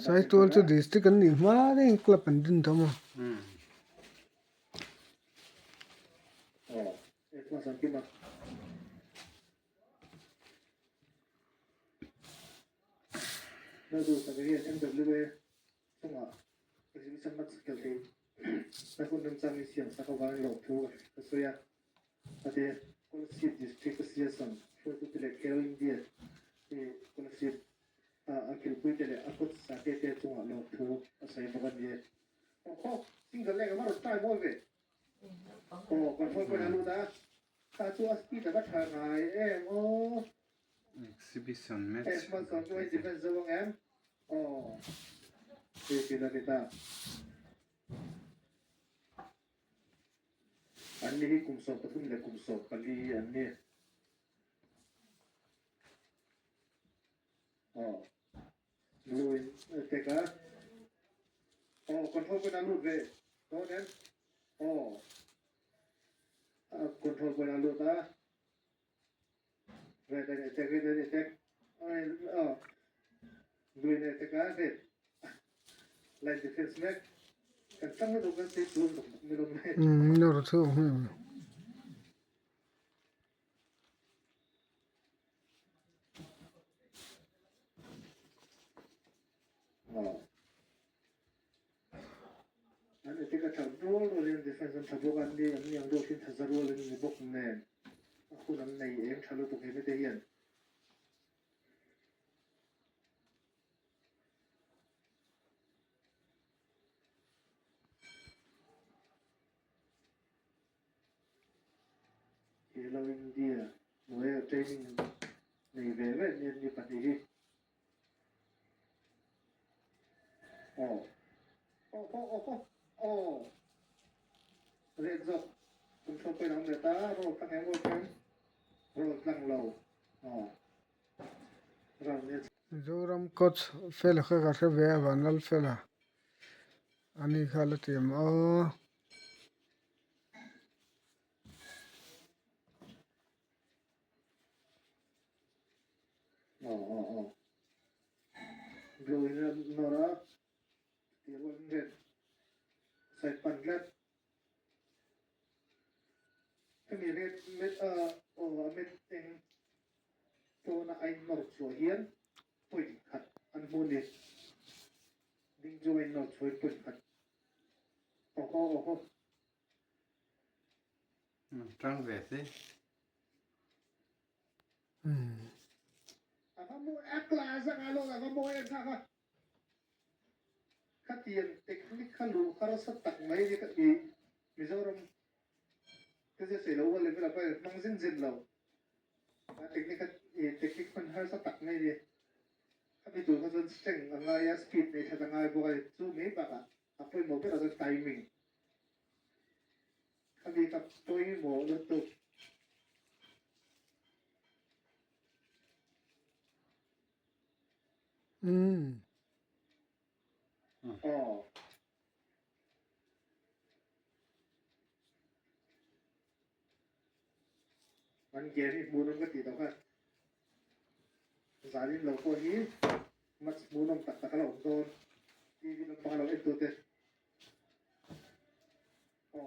Saitual chu district an nih hma reng club an din tham a. Exhibition match Nawr chhuak hmel. Mizoram coach fela kha ka hre ve a Vanlalfela ani kha la ti em aw. Tang ve si.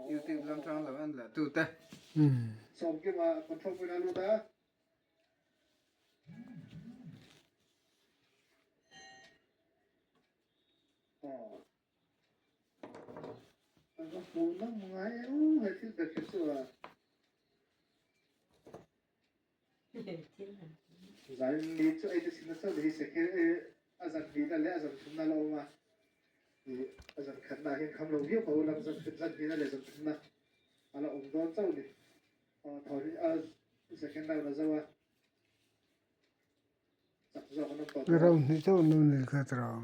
YouTube lam tang lo en leh tu te. Round hnih chauh an lo nei kha tawh ang.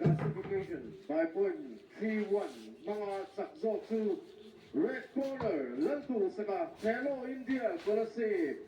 Classification by point 3-1 mga chak zawk chu red corner Lalduhsaka, Khelo India, Kolasib.